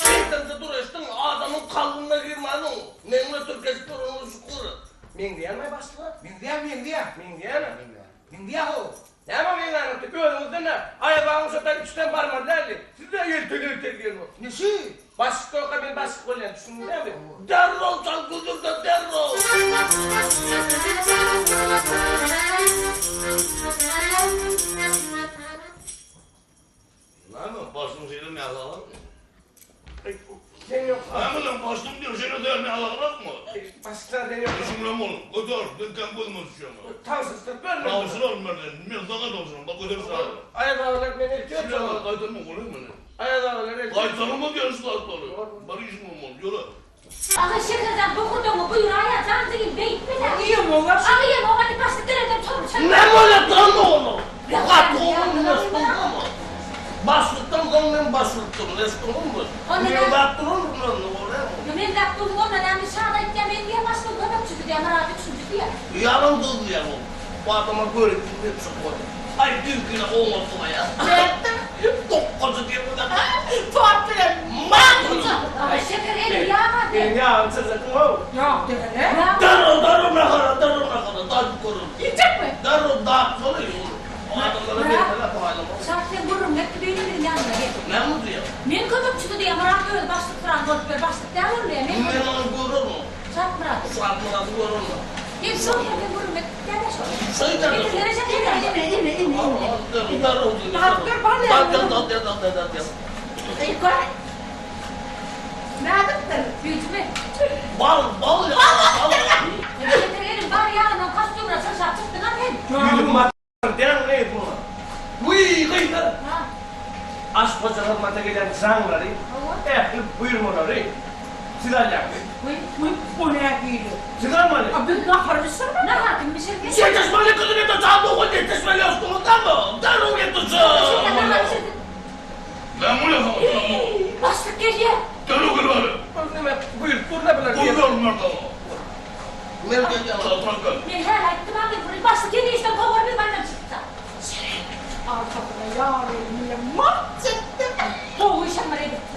Şeýtende dureşdiň adamyň kalbyna girmäniň meň bilen tirkeşip duranyňa şükür. Meňzeýärmi başlyga? Meňzeýär, meňzeýär. Meňzeýärmi? Meňzeýär how. Näme meňzänokdy? Özüňizden-ä aýabagyň şo taý içden barmaly däldi. Siz-de ýeltel-ýeltel diýen bolup. Neşi? Başlyk ýokka men başlyk bolýan, düşündiňizmi? Derrew çal güldür-de derrew! Näme, başlygyň şeýle näsagrakmy? Sen ýok. Näme lan, başlygyň diýen şeýle däl näsagrakmy? Başlyklar sen ýok. Düşünmem oğlum, göter, men kem gözüme düşýäň. Tabşyrsak berme. Tabşyraryn men, men saňa tabşyraryn, bak göter şu aýagy. Aýaz agalar meni eltiýär. Şuny gaýtarma, olaymy meni? Aýaz agalar eltiýär. Gaýtarma diýen şu zatlary. Bar işim bolmaly, ýöre. Aga şekerjan bokurdagyňy buýraýa jan jigim beýtme-dä. Iýemoglar. Aga iýemok hany başlyk gelenden çorba çaý. Näme bolýar dan oglum? Gaty oglan eşdiňmi? Başlykdan soň men başlykdym, eşdiňmi? Meňzäp duran bilen bolýarmy? Meňzäp durun onda näme Şad aýtýa men diýýä başlygyň kömekçisi diýýä Myrat üçünji diýýä. Ýalan söz diýýär ol. Bu adama göriplik etjek bolýar. Aý düýnkini oňardylaýa. Nätdiň? Tokgajy diýip bir Tort bilen Makul! Aga şeker eli ýag a Meniň ýagym çyzdyň-ow. Ýag degene. Derrew, derrew nahara, derrew nahara, dadyp göreli. Iýjekmi? Derrew datmaly ol. Adamlara bermeli paýlamaly. Şat sen gürrüňini et düýn biziň ýanymyza gel. Näme diýýäň? Men kömekçisi diýýä Myrat özi başlyk turan bolup ýör başlyk däl ol diýýä men Men ony görerin. Şat Myrat. Şat Myrady görerin. Gel şol ýerde gürrüň et däde şol. Şeýdäde. Getirlere şeker Ine ine ine ine. Derrew diýýä. Dadyp gör bar näme. Datýan datýan datýan datýan. Eý gör. Nädipdir? Süýjümi? Bal bal ýa. Bal Şeker eliň bar ýagyndan kostýumyna çyrşap çykdyň-a sen. Ýüzüň Däň gyz muňa. Wiý gyzlar! Ha. Aşpaja hyzmata gelýän jaňlary, ähli buýurmalary siz alýaňyz. Wiý. Wiý, o nähili? Siz almaly. A biz nahar bişirmeli. Nahar kim bişirdi? Ýetişmeli gyzym ýetişmeli, saat dokuz ýetişmeli ýokduňyzdanmy? Derrew ýetişiň! Şeker nahar bişirdi. Näme bolýar saňa, näme? Başlyk gelýär. Derrew gel bäri. Ol näme buýrup dur-la bular. Buýuraryn men saňa. Men gelýän. Çaltrak gel. Men häli aýtdym a men bir başlyk ýene işden kowar biz baýram çyksa. Şirin, arkasyna ýar elini mart çekdim. Gowy işem bir edipsiň.